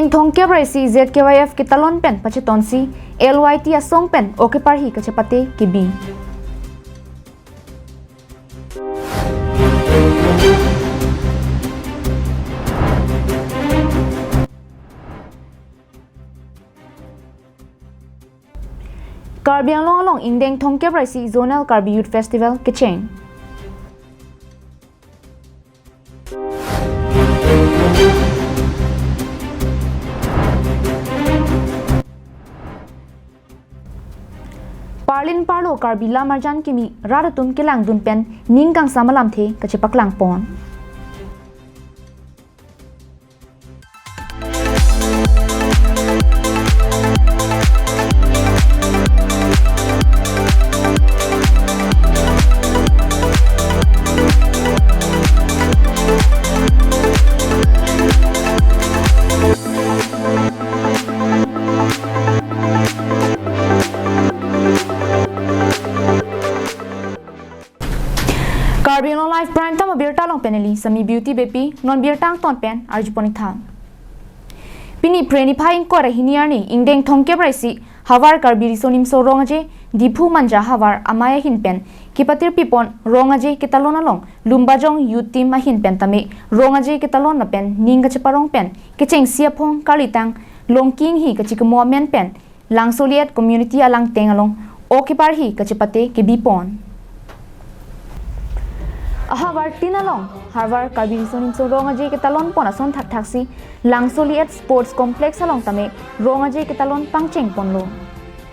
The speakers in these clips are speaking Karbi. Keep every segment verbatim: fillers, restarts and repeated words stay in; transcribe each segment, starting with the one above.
Ingdeng thomkep ra isi Z K Y F ketalon pen pachetonsi L Y T asong pen O K Parhi kachepate kebi. Karbi Anglong along ingdeng thomkep ra isi Zonal Karbi Youth Festival kecheng. Parlin parlo Karbi lam arjan kimi rat atum kelangdun pen ning kangsam alamthe kachepaklang pon. Karbi Anglong Live Prime Time abirta along pen neli Sami Beauty Beypi, non birta angton pen arjupon itha. Pini Phre niphai ingkoi ra hini arni ingdeng thomkep ra isi Havar Karbi Riso Nimso Rong Aje Diphu Manja Havar amei ahin pen kepatirpi pon Rong Aje ketalon along Lumbajong Youth Team ahin pen tame Rong Aje ketalon lapen ning kacheparong pen kechengsi aphong karlitang Longki Inghi kachikimo amen pen Langsoliet Community alangteng along O K Parhi kachepate kebi pon. Ahavar tin along Havar Karbi Riso Nimso Rong Aje ketalon pon ason thakthaksi Langsoliet Sports Complex along tame Rong Aje ketalon pangcheng ponlo.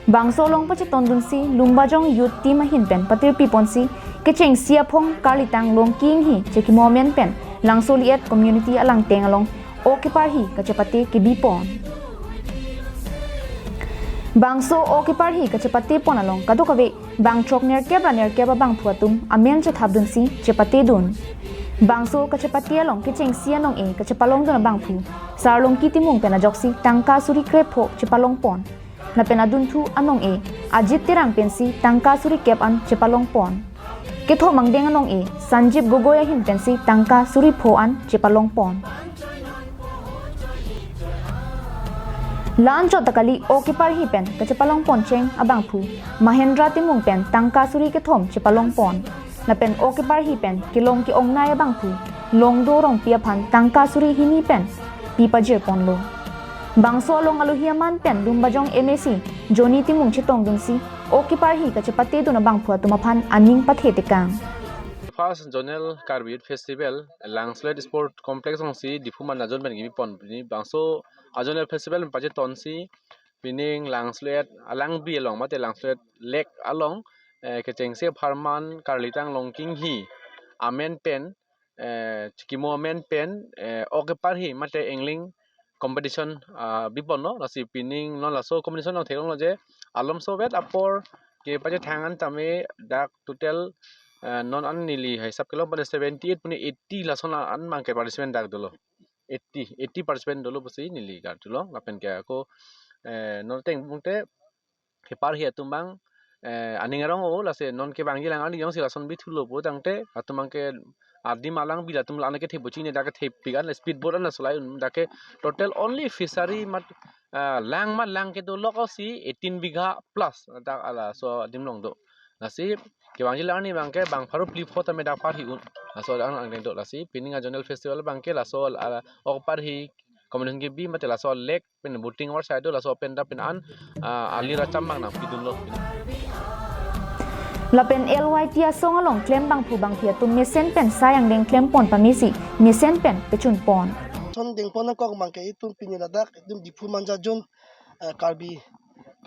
Bangso along pachetondunsi Lumbajong Youth Team ahin pen patirpi ponsi kechengsi aphong karlitang Longki Inghi chikimo amen pen Langsoliet Community alangteng along O K Parhi kachepate kebi pon. Bangso O K Parhi kachepate pon along kadokave bangthrok nerkep ra nerkep abangphu atum amen chethapdunsi chepatedun. Bangso kachepate along kechengsi anong-e kachepalongdun abangphu Sar Longki Timung pen ajoksi tangka suri krepho chepalong pon. Lapen adunthu anong-e Ajit Terang pensi tangka suri kep an chepalong pon. Kethom angdeng anong-e Sanjib Gogoi ahin pensi tangka suri pho an chepalong pon. La-anchot ta kali O K Parhi pen kachepalong poncheng abangphu Mahendra Timung pen tangka suri kethom chepalong pon. Lapen O K Parhi pen kelong ke-ongnei abangphu Longdo Rongpi aphan tangka suri hini pen pi pajir ponlo. Bangso along alohi aman pen Lumbajong M A C Johnny Timung chetongdunsi O K Parhi kachepatedun abangphu atum aphan aning pathe tekang. First Zonal Karbi Youth Festival Langsoliet Sport Complex alongsi Diphu Manja Zone pen kebi pon pini. Bangso a-Zonal Festival pachetonsi pining Langsoliet alangbi along mate Langsoliet Lake along, eh, kechengsi apharman karlitang Longki Inghi amen pen, eh, chikimo amen pen, eh, O K Parhi mate angling competition, ah, bi ponlo. Lasi pining non laso competition along theklonglo je alomso vet apor kepachethang an tame dak total, eh, non an neli hisap kelong pade seventy eight pune eighty lason an abangke participant dak dolo. Eighty, eighty participant dolo pusi neli kardulong lapen ke ako, eh, non ateng pute keparhi atum abang, eh, aning arong-o, lasi non kevangji alang arni jongsi lason bithulo pu tangte atum abangke adim alangbi latum la-an kethepji ne dak kethepik an speed boat an laso lai un dak ke total only fishery mat, ah, lang mat lang kedo lok si eighteen bigha plus dak laso adim along do. Lasi kevangji alang arni abangke bang pharo phli pho tame dak parhi un. Laso alang angdeng do lasi pining a-Zonal Festival abangke laso, ah, O K Parhi competition kebi mate laso lake pen boating avar side do laso pen dak pen an, ah, ali racham abang nangpidunlo. Lapen L Y T asong along klem bangphu bangphi atum mesen pen sai angdeng klem pon pamesi mesen pen pechun pon. Thondeng pon nangkok abangke itum pini ladak itum Diphu Manja Zone, eh, Karbi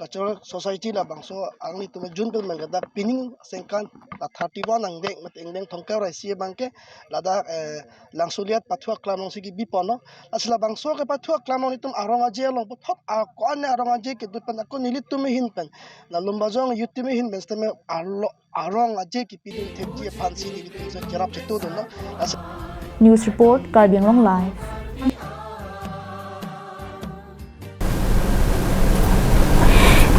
Cultural Society labangso angni itum Zone pen abangke dak pining sengkan la thirty one angdeng mate ingdeng thomkep ra isi abangke ladak, eh, Langsoliet pathu aklam alongsi kebi ponlo. Lasi labangso kepathu aklam along itum arong aje along puthot ako-an arong aje kedo pen ako nelitum ahin pen la Lumbajong Youth Team ahin pen sitame arlo arong aje kepidun thekji aphansi nelitum si cherap chetudunlo. Lasi News report, Karbi Anglong Live.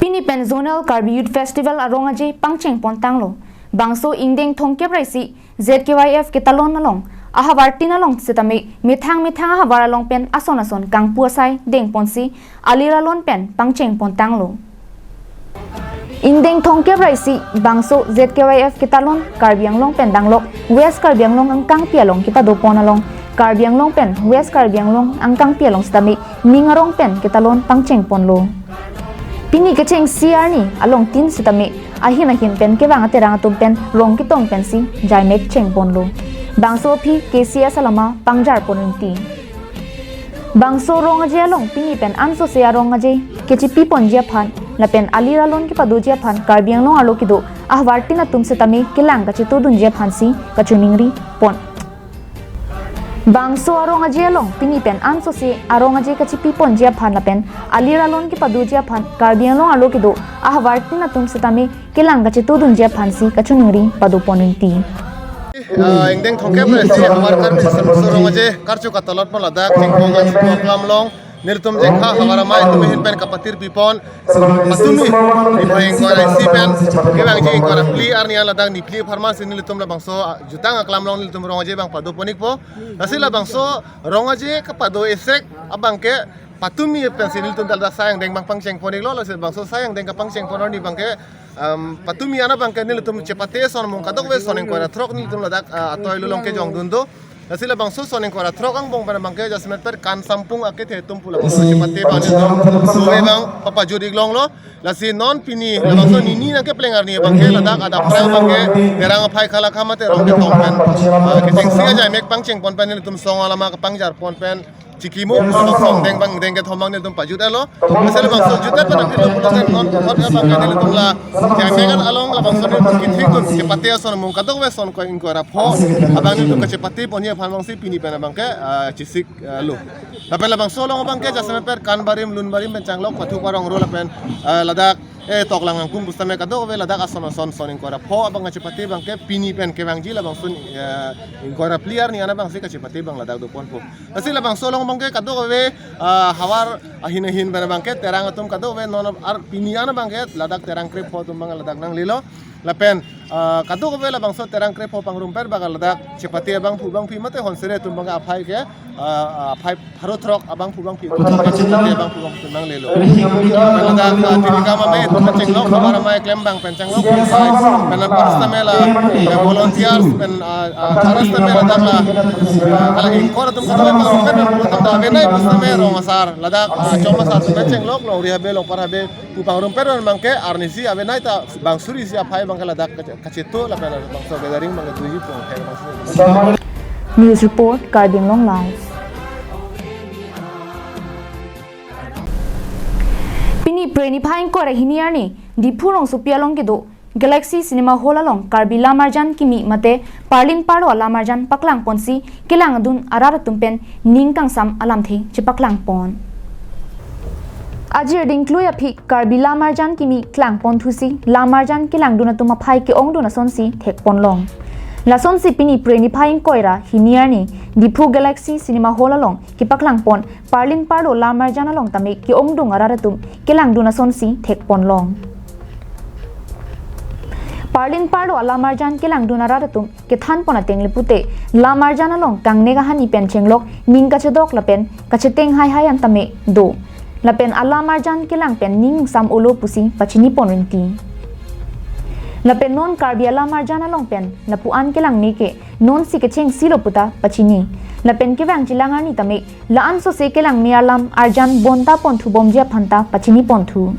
Pini pen Zonal Karbi Youth Festival arong aje pangcheng pon tanglo. Bangso ingdeng thomkep ra isi Z K Y F ketalon along Ahavar tin along sitame methang methang ahavar along pen ason ason kangpu asai dengponsi alir alon pen pangchengpontanglo. Ingdeng thomkep ra isi bangso Z K Y F ketalon Karbi Anglong pen danglok West Karbi Anglong angkangpi along kepadopon along Karbi Anglong pen West Karbi Anglong angkangpi along sitame ning arong pen ketalon pangchengponlo. Pini kechengsi arni along tin sitame ahin ahin pen kevang aterang atum pen rong ketong pensi jaimek chengponlo. Bangso aphi K C S alama pangjarpon rinti. Bangso rong aje along pini pen ansose arong aje kechipiponji aphan lapen alir alon kepadoji aphan Karbi Anglong arlo kedo ahavar tin atum sitame kelang kachetodunji aphansi kachiningripon. Bangso arong aje along pini pen ansose arong aje kachipiponji aphan lapen alir alon kepadoji aphan Karbi Anglong arlo kedo ahavar tin atum sitame kelang kachetodunji aphansi kachiningri padopon rinti. Ah, ingdeng thomkep ra isi ahavar Karbi Samso rong aje karcho katalotpon ladak Chingpong Angchingpong Klamlong nelitum jengkha havar amei atum ahin pen kapatir pipon patumi iphai ingkoi ra isi pen kevangji ingkoi ra phli arni an ladak niphli apharmansi nelitum labangso, ah, jutang aklamlong nelitum rong aje abang padoponikpo. Lasi labangso rong aje kapado esek abangke patumi pensi nelitum ladak sai angdeng abang pangchengponiklo, lasi bangso sai angdeng kapangchengpon arni abangke, um, patumi an abangke nelitum chepate ason mung kadokave ason ingkoi ra throk nelitum ladak, ah, atoi lulong kejongdun do. Lasi labangso ason ingkoi ra throk angbong pen abangke jasemet pen kan sampung akethe atum pu labangso chepate abang nelitum dove abang papajut-iklonglo. Lasi non pini labangso nini nangkepleng arni abangke ladak adap prang abangke terang aphai khala kha mate rong ketong pen, ah, kechengsi ajaimek pangchengpon pen nelitum song alama kapangjarpon pen chikimo, song deng abang deng kethom abang nelitum pajut-etlo. Lasi labangso jutdet pen aphi lo pulote non puthot abangke nelitum la jaimek along labangso nelitum kethekdun chepate ason mung kadokave ason ingkoi ra pho abang nelitum kachepate ponji aphan abangsi pini pen abangke, ah, chesik, ah, lo. Lapen labangso along abangke jasemet pen kan barim lun barim pen changlok pathu parong ro lapen, ah, ladak, eh, toklang angkung pusitame kadokave ladak ason ason ason ingkoi ra pho abang kachepate abangke pini pen kevangji labangso, eh, ingkoi ra phli arni an abangsi kachepate abang ladak doponpo. Lasi labangso along abangke kadokave, ah, havar ahin ahin pen abangke terang atum kadokave non ar pini an abangke ladak terang krepho atum abang ladak nanglelo. Lapen, ah, kadokave labangso terang krepho pangrumpet abang ladak chepate abangphu abangphi mate honsere atum abang aphai ke, ah, ah, aphai pharo throk abangphu abangphi atum abang chepate abangphu abangphi nanglelo. Lapen ladak, ah, tini kam amei atum pen changlok, havar amei klem abang pen changlok, pen lapen pusitame la, eh, volunteers pen, ah, ah, chorus tame ladak la, ah, hala ingkoi atum kadokave pangrumpet pen pulo tangte avenei pusitame rong asar ladak, ah, chom asar atum pen changlok, longri habe longpar habe pu pangrumpet pen abangke arnisi avenei ta bang suri isi aphai abangke ladak kache-, kacheto lapen bangso gathering abangke doji pu aphai bang suri. News report, Karbi Anglong Live. Pini Phre niphai ingkoi ra hini arni Diphu rongsopi along kedo Galaxy Cinema Hall along Karbi Lamarjan Kimi mate Parlin Parlo Lamarjan paklangponsi kelangdun arat atum pen ning kangsam alamthe chepaklangpon. Ajir dingklui aphi Karbi Lamarjan Kimi klangponthusi Lamarjan kelangdun atum aphai ke-ongdun asonsi thekponlong. Lasonsi pini Phre niphai ingkoi ra hini arni Diphu Galaxy Cinema Hall along kepaklangpon Parlin Parlo Lamarjan along tame ke-ongdung arat atum kelangdun asonsi thekponlong. Parlin Parlo Lamarjan kelangdun arat atum kethanpon ateng le pute Lamarjan along kangnek ahani pen chenglok ning kachedok lapen kacheteng haihai an tame do. Lapen Lamarjan kelang pen ning sam olo pusi pachinipon rinti. Lapen non Karbi Lamarjan along pen lapu-an kelang me ke nonsi kechengsilo puta pachini. Lapen kevangjilang arni tame la-an sose kelang me alam arjan bonta ponthu bomji aphanta pachiniponthu.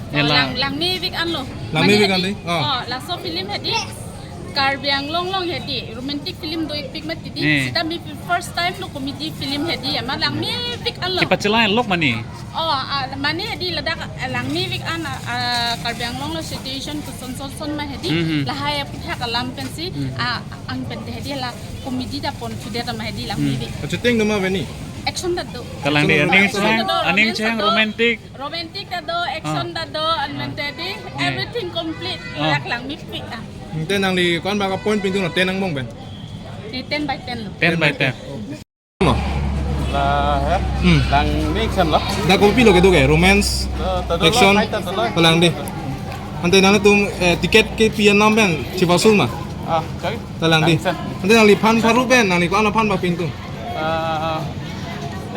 Oh, Ela. Lang, langmevik anlo. Langmevik Mane hedi, ante? Oh. Oh, laso film hedi Karbi Anglong along hedi romantic film do-ikpik mati di. Eh. Sita mi first time lo comedy film hedi, ama langmevik anlo. Kipachelai lok mane. Oh, ah, mane hedi ladak, ah, langmevik an, ah, ah, Karbi Anglong lo situation koson son son ma hedi. Mhm. Lahai aputhak alam pensi, mhm, ah, ang pente hedi la comedy ta ponthudet ma hedi langmevik. Hmm. Achuting duma veni. Action ta do. Kalang di aning chehang, aning chehang romantic. Romantic ta do, action ta do, an mente di, everything complete. Ah. Ladak langmevik ah. Ante nangli ko-an ba ka-point pindun lo, ten angbong pen? Di ten by ten lo. Ten by ten. No. La, eh? Hmm. Langme action lo. Dak kopi lo kedo ke, romance, action, fight ta do lo. Kalang di. Ante nangtum, eh, ticket kepi anam pen chepasul ma? Ah, sorry? Talang di. Ten percent. Ante nangliphan pharu pen, nangli ko-an aphan bang pingtung? Ah,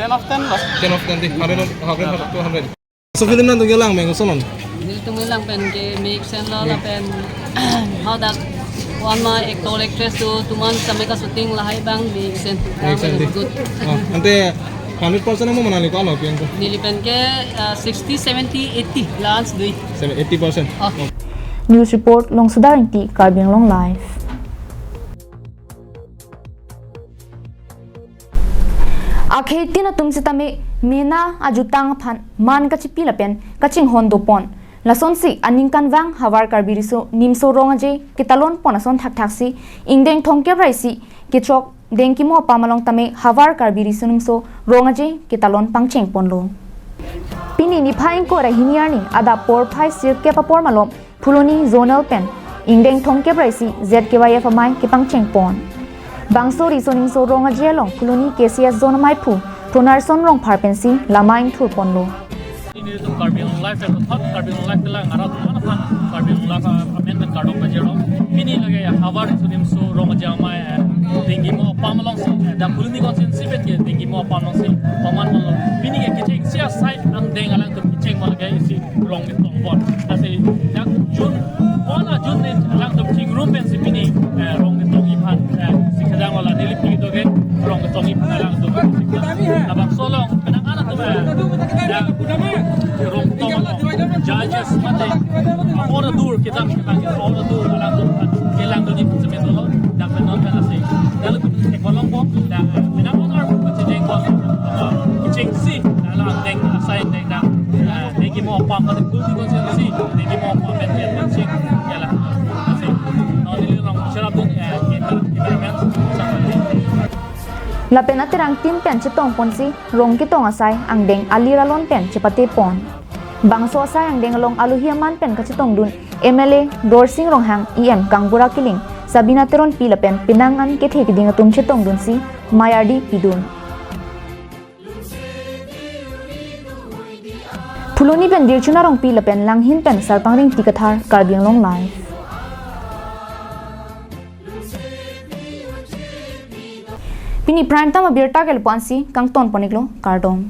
ten of ten lah. Ten of ten di. Hundred, hundred, two hundred. So film nangtum kelang meng, so non? Nelitum kelang pen ke Mixen lo, ya, lapen hadak one ma actor actress do, tuman samai ka shooting lahai bang Mixen. Mixen di. Good. Oh, ante hundred percent mo manali ko ano pian ko? Neli pen ke, ah, sixty, seventy, eighty lans dui. Seven, eighty percent. Oh. Oh. News report, Longsodar Ingti, Karbi Anglong Live. Akheitin atum sitame mena ajutang aphan man kachipi lapen kachinghon dopon. Lasonsi aningkanvang havar Karbi Riso Nimso Rong Aje ketalon pon ason thakthaksi ingdeng thomkep ra isi kechok dengkimo apam along tame havar Karbi Riso Nimso Rong Aje ketalon pangcheng ponlo. Pini niphai ingkoi ra hini arni adap porphai sirkep apor malom Phuloni Zonal pen ingdeng thomkep ra isi Z K Y F amei kepangcheng pon. Bangso Riso Nimso Rong Aje along Phuloni K C S Zone ameiphu Thonarson Rongphar pensi lamai ingthur ponlo. Pini nelitum Karbi Anglong Live pen thot Karbi Anglong Live kelang arat mana pan Karbi Anglong Live, ah, amen pen kardom pajirlo. Pini lake havar Riso Nimso Rong Aje amei, eh, dengkimo apam alongsi, eh, dak Phuloni constituency pen ke dengkimo apam alongsi paman ponlo. Pini ke kechengsi asai angdeng alangtum kecheng ma lake isi rong ketong pon. Lasi dak June, pon a June ni alangtum chingrum pensi pini, eh, rong ketongji aphan, eh, si khajang wala neli pini to ke rong ketongji aphan alangtum. Labangso along penang an atum, eh, dak rong ketong along judges mate apor adur kedam kedam apor adur alangtum kelang doni semen dolo dak pen non pen lasi. Lalu tum ekolong po dak penang an ar kecheng po kechengsi dak la angdeng asai angdeng dak, eh, dengkimo apam mate Phuloni constituency dengkimo apam pen pen ching ya la. Lasi non neli rong cherap dun, eh, kita kita men. Lapen aterang tin pen chetong ponsi rong ketong asai angdeng alir alon pen chepate pon. Bangso asai angdeng along alohi aman pen kachetongdun M L A Dorsing Ronghang, E M Kangbura Killing, Sabina Teronpi lapen penang an kethe keding atum chetongdunsi mei ardi pidun. Phuloni pen Dirchuna Rongpi lapen Langhin pen Sarpang Ringti Kathar, Karbi Anglong Live. Pini prime time abirta ke lapu-ansi kangton pon-iklo, kardom.